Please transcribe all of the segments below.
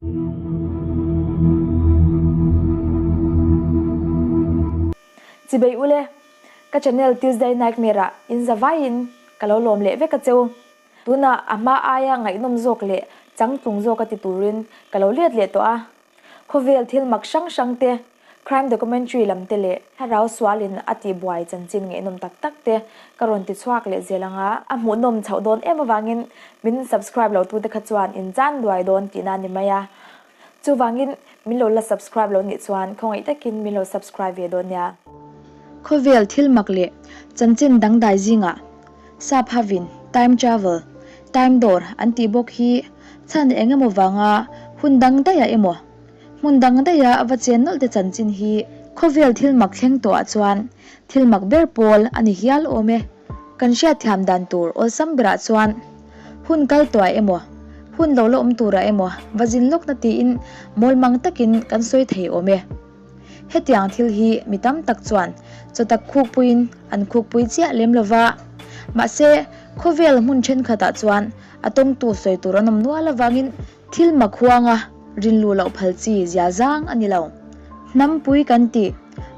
Chibei ule, ka channel Tuesday Nightmare ah in za vaiin ka lo lawm leh vek a cheu. Tunah a hma aia ngaihnawm zawk leh changtlung zawk a ti turin ka lo let leh tawh a. Khawvel thil mak hrang hrang te, crime documentary lam te leh thlarau sualin a tihbuai chanchin ngaihnawm tak tak te ka rawn ti chhuak leh zel ang a. A hmuhnawm chhoh dawn em avangin min subscribe lo tute kha chuan in chan duai dawn tihna a ni mai a. Chuvangin min lo la subscribe lo nih chuan khawngaih takin min lo subscribe ve dawn nia. Khawvel thil mak leh chanchin dangdai zingah Sap havin time travel, time door an tih bawk hi chhan eng emaw vanga hun dang daihah emaw, hmun dang daiha va chen nawlh te chanchin hi khawvel thil mak thleng tawhah chuan thil mak ber pawl a ni hial awm e. Kan hriatthiam dan tur awlsam berah chuan hun kal tawhah emaw, hun lo la awm turah emaw va zin lawkna tiin mawlmang takin kan sawi thei awm e. Hetiang thil hi mi tam tak chuan chawtak khukpuiin an khukpui chiah lem lo va, mahse khawvel hmun thenkhatah chuan a tawngtu sawi tur an awm nual avangin thil mak huanga rinlu loh phal chi zia zang a ni lo. Hnampui kan tih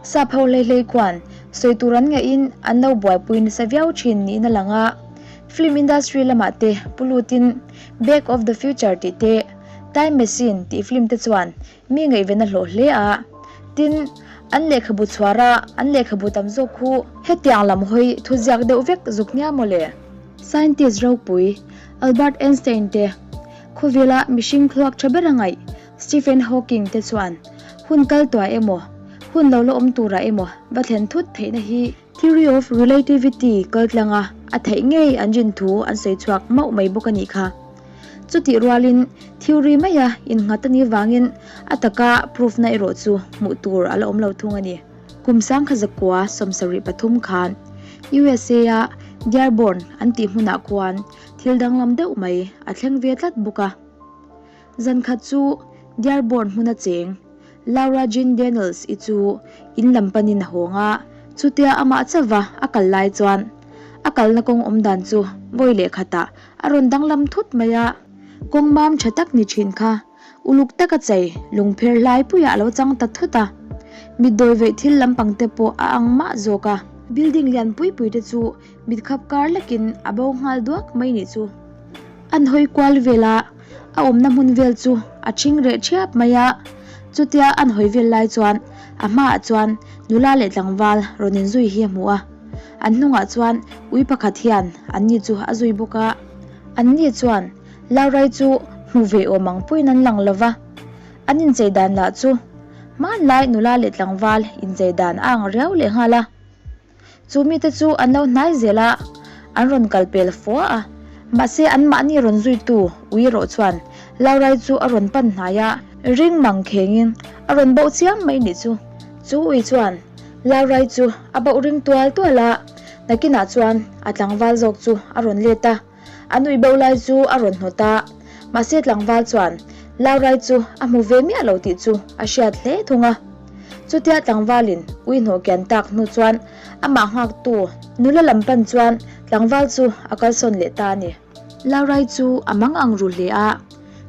sap ho hlei hlei khuan sawi tur an ngaihin an lo buaipui nasa viau thin niin a lang a, film industry lamah te pu lutin Back of the Future tih te, Time Machine tih film te chuan Mi ngaihven a hlawh hle a, tin, an lehkhabu chhuar a, an lehkhabu tam zawk khu hetiang lam hawi thuziak deuh vek zuk nia maw le? Scientist ropui Albert Einstein te, khawvela mihring thluak tha ber a ngaih Stephen Hawking te chuan hun kal tuah emaw, hun lo la awm turah emaw va thlen thut theihna hi Theory of Relativity kaltlanga a theih ngei an rin thu an sawi chhuak mauh mai bawk a nih kha. Chutih rualin theory maia innghat a nih vangin a taka proof na erawh chu hmuh tur a la awm lo thung a ni. Kum sangkha zakua 73 khan USA a Dearborn an tih hmunah khuan thil danglam deuh mai a thleng ve tlat bawk a. Zankhat chu Dearborn hmuna cheng Laura Jean Daniels i chu in lam panin a hawng a, chutia amah chauva a kal lai chuan a kalna kawng awm dan chu vawi leh khatah a rawn danglam thut mai a. Kawng mam tha tak ni thin kha uluk taka chei lungpher hlai puiah a lo chang ta thut a, mitdawi veih thil lampang te pawh a ang mah zawk a. Building lian pui pui te chu mitkhap kar lekin a bo nghal duak mai nih chu. An hawi kual vel a. A awmna hmun vel chu a ṭhing reh ṭhiap mai a, chutia an hawi vel lai chuan a hmaah chuan nula leh tlangval rawn inzui hi a hmu a, an hnungah chuan ui pakhat hian anni chu a zui bawk a. Anni chuan Laurai chu hmu ve awm ang puiin an lang lo va, an inchei dan lah chu hmanlai nula leh tlangval inchei dan a ang riau lehnghal a. Chu mite chu an lo hnai zel a, an rawn kal pel fua a. Mahse anmahni rawn zuitu ui erawh chuan Laurai chu a rawn pan hnai a, ring mang khengin a rawn bauh chiam mai nih chu. Chu ui chuan Laurai chu a bauh ring tual tual a, nakinah chuan a tlangval zawk chu a rawn let a. A nui bo lai chu a rawn hnawt a, mahse tlangval chuan Laurai chu a hmu ve miah lo tih chu a hriat hle thung a. Chutia tlangvalin ui hnawh kian tak hnu chuan amah nghaktu nula lam pan chuan tlangval chu a kalsawn leh ta a ni. Laurai chu a mang ang ru hle a,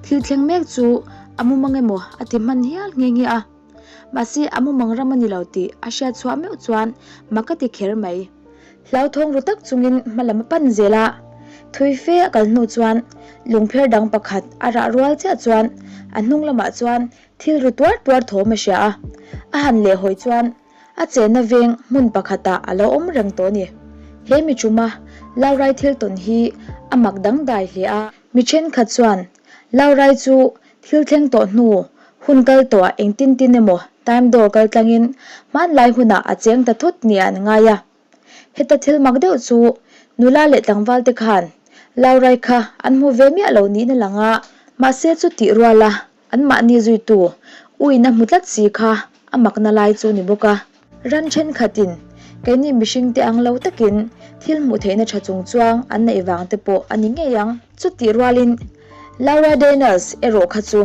thil thleng mek chu a mumang emaw a ti hman hial nghe nghe a. Mahse a mumang ram a ni lo tih a hriat chhuah meuh chuan mak a ti kher mai. Hlauthawng ru tak chungin hma lam a pan zel a, thui fe a kal hnu chuan lungpher dang pakhat a rah rual chiah chuan a hnung lamah chuan thil ri tuar tuar thawm a hria a, a han leh hawi chuan a chenna veng hmun pakhatah a lo awm reng tawh a ni. He mi ṭuma Laurai thil tawn hi a mak dangdai hle a. Mi ṭhenkhat chuan Laurai chu thil thleng tawh hnu hun kal tawhah engtin tin emaw time door kal tlangin hmanlai hunah a cheng ta thut nia an ngai a. Heta thil mak deuh chu nula leh tlangval te khan Laurai kha an hmu ve miah lo niin a lang a, mahse chu tih ruala anmahni zuitu uin a hmu tlat si kha a makna lai chu ni bawk a. Ran thenkhatin keini mihringte ang lo takin thil hmuh theihna tha chung chuang an neih vang te pawh a ni ngei ang. Chutih rualin Laura Daniels erawh kha chu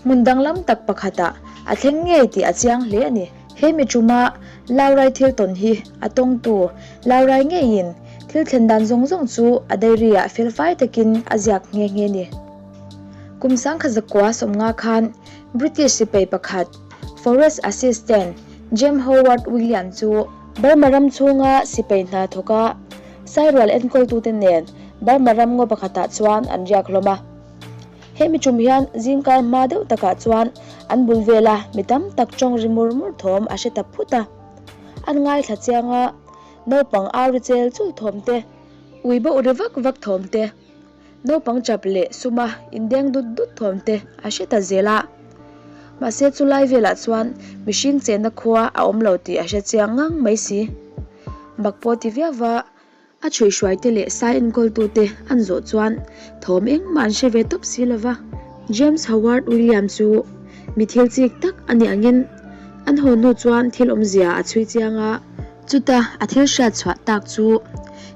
hmun danglam tak pakhatah a thleng ngei tih a chiang hle a ni. He mi ṭuma Laurai thil tawn hi a tawngtu Laurai ngeiin thil thlen dan zawng zawng chu a diary-ah felfai takin a ziak nghe nghe a ni. Kum 1950 khan British sipai pakhat Forest Assistant James Howard William chu Burma ram chhunga sipai hna thawka Sairual enkawltute nen Burma ram ngaw pakhatah chuan an riak hlawm a. Hemi tum hian zingkar hma deuh takah chuan an bul vela mi tam tak tawng ri mur mur thawm a hre ta phut a. An ngaithla chiang a, naupang au ri chel chul thawm te, ui bauh ri vak vak thawm te, naupang chap leh suma indeng dut dut thawm te a hre ta zel a. Mahse chulai velah chuan mihring chenna khua a awm lo tih a hre chiang ngang mai si. Mak pawh ti viau va. A chhuihhruaite leh sai enkawltute an zawh chuan thawm engmah an hre ve tawp si lo va. James Howard William chu mi thil chik tak a nih angin an haw hnu chuan thil awmzia a chhui chiang a. Chuta a thil hriat chhuah tak chu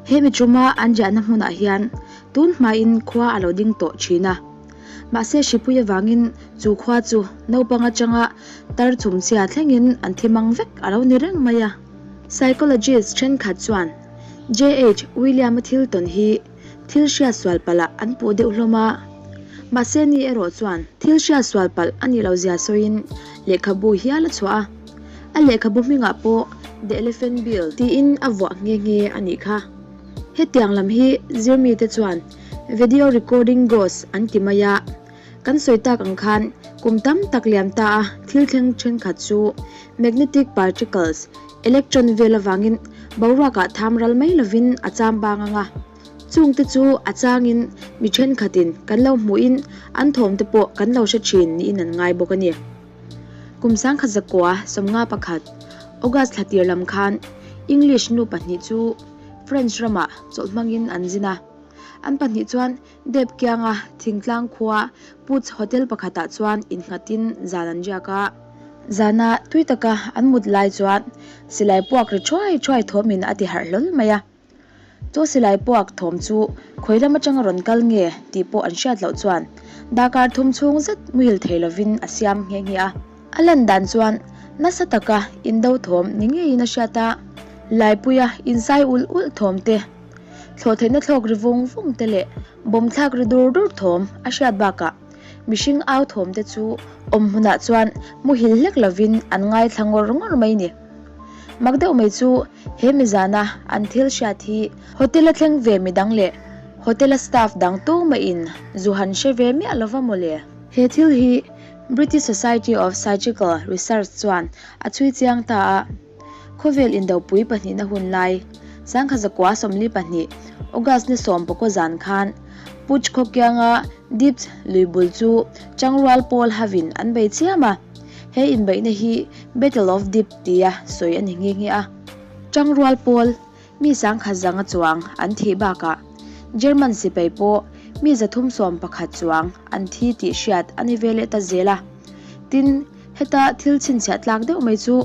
he mi tuma an riahna hmunah hian tun hmain khua a lo ding tawh thin a. Mahse hripui avangin chu khua chu naupang atanga tar chhumchhia thlengin an thi mang vek a lo ni reng mai a. Psychologist thenkhat chuan JH William-a thil tawn hi thil hriat sual palh ah an puh deuh hlawm a. Mahse ni erawh chuan thil hriat sual palh a nih loh zia sawiin lehkhabu hial a chhuah a. A lehkhabu hmingah pawh The Elephant Bill tiin a vuah nghe nghe a nih kha. Hetiang lam hi zirmite chuan video recording ghost an ti mai a. Kan sawi tak ang khan kum tam tak liam ta a thil thleng thenkhat chu magnetic particles, electron vel avangin boruakah tham ral mai lovin a cham bang ang a. Chungte chu a changin mi thenkhatin kan lo hmuhin an thawmte pawh kan lo hre thin niin an ngai bawk a ni. Kum 1951, August thla tir lam khan English nu pahnih chu French ramah chawlh hmangin an zin a. An pahnih chuan Dep kianga thingtlang khua Putz Hotel pakhatah chuan innghatin zan an riak a. Zana tui taka an mut lai chuan silai puak ri thuai thuai thawmin a ti harh hlawl mai a. Chu silai puak thawm chu khawi lam atanga rawn kal nge tih pawh an hriat loh chuan darkar thum chhung zet muhil thei lovin a siam nghe nghe a. A lan dan chuan nasa taka indo thawm ni ngeiin a hriat a, laipuia insai ulh ulh thawm te, Thlawhtheihna thlawk ri vung vung te leh bawm thlak ri dur dur thawm a hriat bakah mihring au thawm te chu awm hmunah chuan muhil hlek lovin an ngaithla ngawr ngawr mai ni. Mak deuh mai chu he mizana an thil hriat hi hotel a thleng ve midang leh hotel a staff dang tumahin zu han hre ve miah lova mawle. He thil hi British Society of Psychical Research chuan a chhui chiang ta a. Khawvel indopui pahnihna hun lai, 1942, August ni sawmpakaw zan khan Puch khawkianga Dibs lui bul chu Changrual pawl havin an bei chiam a, he inbeihna hi Battle of Dib tia sawi a ni nghe nghe a. Changrual pawl mi sangkhat zanga chuang an thih bakah German sipai pawh mi 311 chuang an thi tih hriat a ni ve leh ta zel a. Tin, heta thil chhinchhiah tlak deuh mai chu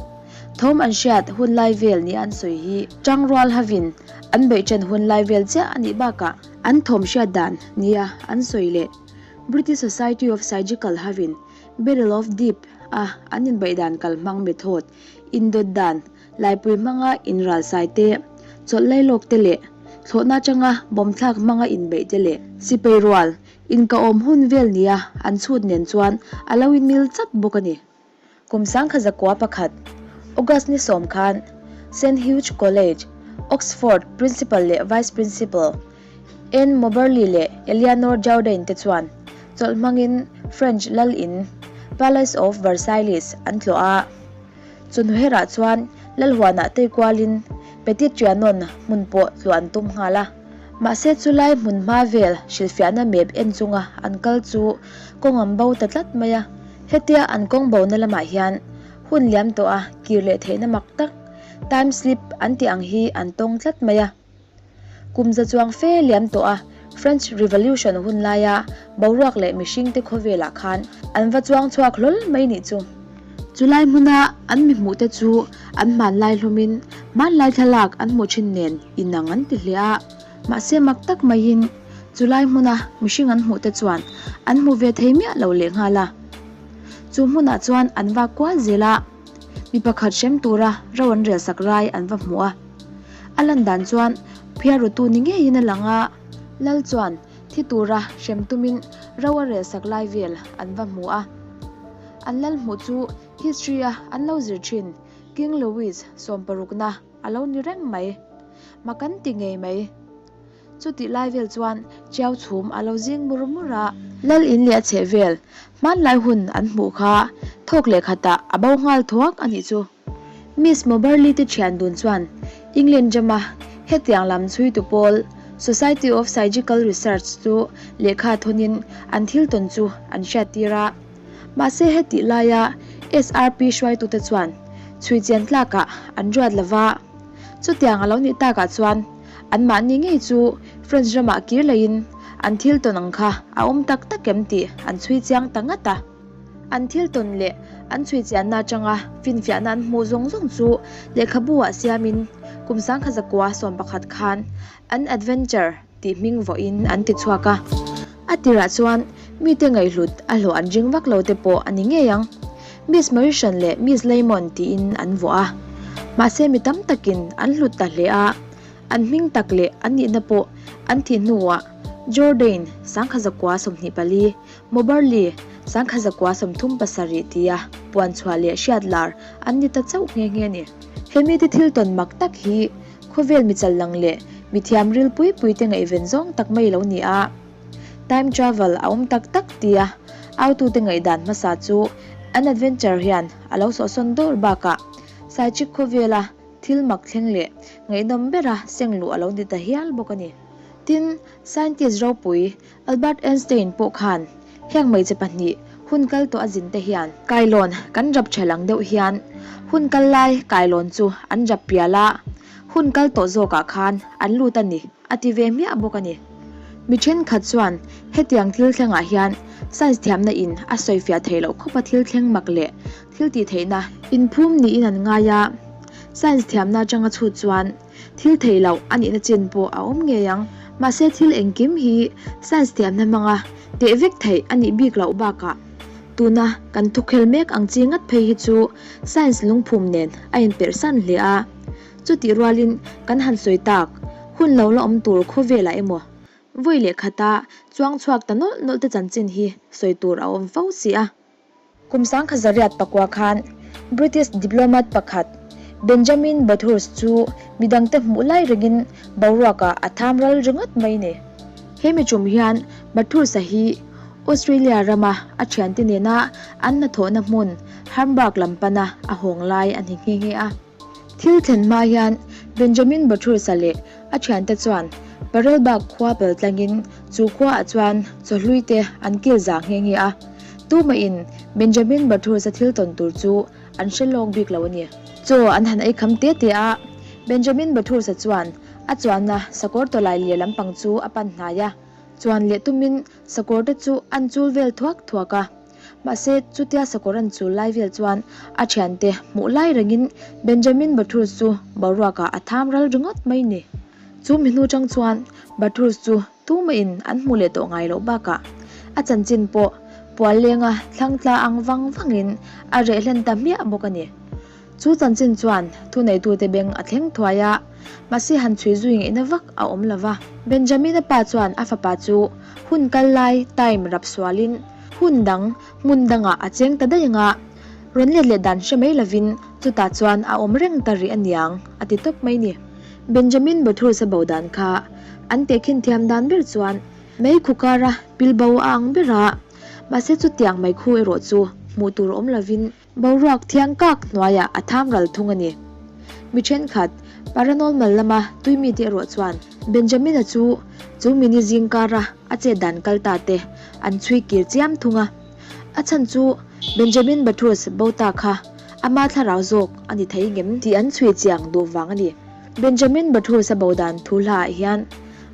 thawm an hriat hun lai vel nia an sawi hi Changrual havin an beih ṭan hun lai vel chiah a nih bakah an thawm hriat dan nia an sawi leh British Society of Psychical havin Battle of Dieppe a an inbeih dan kalhmang method indawt dan Laipui hmanga inralsai te, chawlh lailawk te leh thlawhna atanga bawm thlak hmanga inbeih te leh sipai rual inkahawm hun vel nia an chhut nen chuan a lo inmil chat bawk a ni. Kum 1901, August ni sawm khan Saint Hugh's College, Oxford Principal leh Vice Principal Anne Moberly leh Eleanor Jourdain te chuan chawlh hmangin French lal in Palace of Versailles an tlawh a. Chunherah chuan Lalhuanah tei kualin Petit Trianon hmun pawh tluah an tum nghal a. Mahse chulai hmun hma vel hrilhfiahna map en chunga an kal chu kawng an bo ta tlat mai a. Hetia an kawng bona lamah hian hun liam tawh a kir leh theihna mak tak, time slip an tih ang hi an tawng tlat mai a. Kum za chuang fe liam tawh a French Revolution hun laia boruak leh mihringte khawvelah khan an va chuang chhuak hlawl mai nih chu. Chulai hmuna an mi hmuhte chu an hmanlai hlawmin hmanlai thlalak an hmuh thin nen inang an ti hle a. Mahse mak tak maiin chulai hmuna mihring an hmuhte chuan an hmu ve thei miah lo lehnghal a. Chu hmunah chuan an vak kual zel a. Mi pakhat hrem tura ro an relsak rai an va hmu a. A lan dan chuan phiarrutu ni ngeiin a lang a, Lal chuan thi tura hrem tumin ro a rel sak lai vel an va hmu a. An lal hmuh chu history-a an lo zir thin King Louis sawmparukna a lo ni reng mai. Mak an ti ngei mai. Chutih lai vel chuan Chiau chhum a lo zing mur mur a. Lal in leh a chheh vel hmanlai hun an hmuh kha thawk leh khatah a bo nghal thuak a nih chu. Miss Moberly te thian dun chuan England rama hetiang lam chhuitu pawl Society of Psychical Research chu lehkha thawnin an thil tawn chu an hriattir a. Mahse hetih laia SRP hruaitute chuan chhui chian tlakah an ruat lova, chutiang a lo nih takah chuan anmahni ngei chu French ramah kir leiin an thil tawn ang kha a awm tak tak em tih an chhui chiang ta ngat a. An thil tawn leh an chhui chianna atanga finfiahna an hmuh zawng zawng chu lehkhabu ah siamin kum sangkhazakua 11 khan an adventure tih hming vawiin an ti chhuak a. A tirah chuan mite ngaihhlut a hlawh an ring vak lo te pawh a ni ngei ang. Miss Mauritian leh Miss Lemon tiin an vuah a. Mahse mi tam takin an hlut ta hle a, an hming tak leh an nihna pawh an thih hnuah Jourdain sangkhazakua 24, Moberly sangkhazakua 37 tia puan chhuah leh hriat lar an ni ta chauh nghe nghe a ni. He mite thil tawn mak tak hi Khawvel mi chal lang leh mi thiam ril pui pui te ngaihven zawng tak mai lo ni a. Time travel a awm tak tak tia autute ngaihdan hmasa chu an adventure hian a lo sawhsawn dawr bakah Saichik khawvela thil mak thleng leh ngaihnawm bera seng luh a lo ni ta hial bawk a ni. Tin, scientist ropui Albert Einstein pawh khan heng hmeichhe pahnih hun kal tawh a zin te hian kailawn kan rap ṭhel ang deuh hian hun kal lai kailawn chu an rap pial a, hun kal tawh zawkah khan an lut a ni a ti ve hmiah bawk a ni. Mi ṭhenkhat chuan hetiang thil thlengah hian science thiamna in a sawifiah theih loh khawpa thil thleng mak leh thil tih theihna inphum niin an ngai a, science thiamna aṭanga chhut chuan Thil theih loh a nihna chin pawh a awm ngei ang. Mahse thil engkim hi science thiamna hmanga teh vek theih a nih bik loh bakah tuna kan thukhel mek ang chi ngat phei hi chu science lungphum nen a inperhsan hle a. Chutih rualin kan han sawi tak hun lo la awm tur khawvelah emaw vawi leh khata chuang chhuak ta nawlh nawlh te chanchin hi sawi tur a awm fo si a. Kum sangkhazariat pakua khan British diplomat pakhat Benjamin Bathurst chu midangte hmuh lai rengin boruakah a tham ral ringawt mai ni. He mi tum hian Bathurst-a hi Australia rama a thiante nena an hnathawhna hmun Hamburg lam pana a hawng lai a ni nghe nghe a. Thil thlen hma hian Benjamin Bathurst-a leh a thiante chuan Parelbagh khua pel tlangin chu khuaah chuan chawhlui te an kil za nghe nghe a. Tumahin Benjamin Bathurst-a thil tawn tur chu an hre lawk bik lo a ni. Chaw an han ei kham te te a, Benjamin Bathurst-a chuan a chuanna sakawr tawlai lir lampang chu a pan hnai a, chuan leh tumin sakawr te chu an chul vel thuak thuak a. Mahse, chutia sakawr an chul lai vel chuan a thiante hmuh lai rengin Benjamin Bathurst chu boruakah a tham ral ringawt mai ni. Chu mi hnu chang chuan Bathurst chu tumahin an hmu leh tawh ngai loh bakah a chanchin pawh pual lenga thlang tla ang vang vangin a reh hlen ta hmiah bawk a ni. Chu chanchin chuan thuneitute beng a thleng thuai a, mahse han chhui zui ngaihna vak a awm lo va. Benjamin-a pa chuan a fapa chu hun kal lai, time, rap sualin hun dang, hmun dangah a cheng ta daih ang a, rawn let leh dan hre mai lovin chutah chuan a awm reng ta rih aniang, a ti tawp mai ni. Benjamin Bathurst-a bo dan kha an tehkhin thiam dan ber chuan meikhu kara pilbo a ang ber a, mahse chutiang meikhu erawh chu hmuh tur awm lovin Boruak thiang kak hnuaiah a tham ral thung a ni. Mi thenkhat, paranormal lama tui mite erawh chuan Benjamin-a chu chu mini zing kara a chet dan kal ta te an chhui kir chiam thung a. A chhan chu Benjamin Bathurst bo ta kha ama thlarau zawk a ni thei ngem tih an chhui chiang duh vang a ni. Benjamin Bathurst-a bo dan thu hlaah hian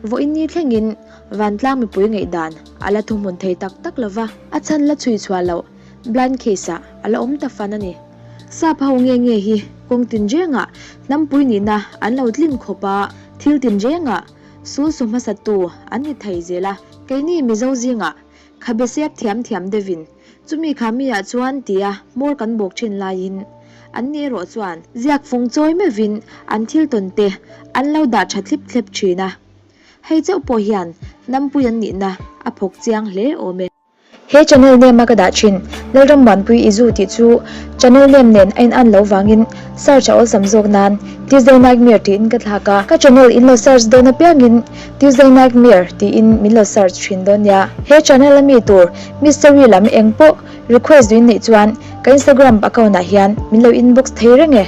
vawiin ni thlengin vantlang mipui ngaihdan a la thuhmun thei tak tak lo va. A chhan la chhui chhuah loh Blind case ah a la awm ta fan a ni. Sap ho nge nge hi kawng tinrengah hnampui nihna an lo tlin khawp a, thil tinrengah sul su hmasa tu an ni thei zel a. Keini Mizo zingah khabe sep thiam thiam deuhin chumi kha mi ah chuan tia hmawr kan bawk thin laiin an ni erawh chuan ziak fung chawi meuhin an thil tawn te an lo dah tha thlip thlep thin a. Hei chauh pawh hian hnampui an nihna a phawk chiang hle awm e. He channel name a ka dah thin, Lalrammuanpui i zu tih chu channel name nen a in-an lo vangin search a awlsam zawk nan Tuesday Nightmare tiin ka thlak a, ka channel in lo search dawn apiangin Tuesday Nightmare tiin min lo search thin dawn nia. He channel a mi tur mystery lam eng pawh request duin neih chuan ka Instagram account ah hian min lo inbox thei reng e.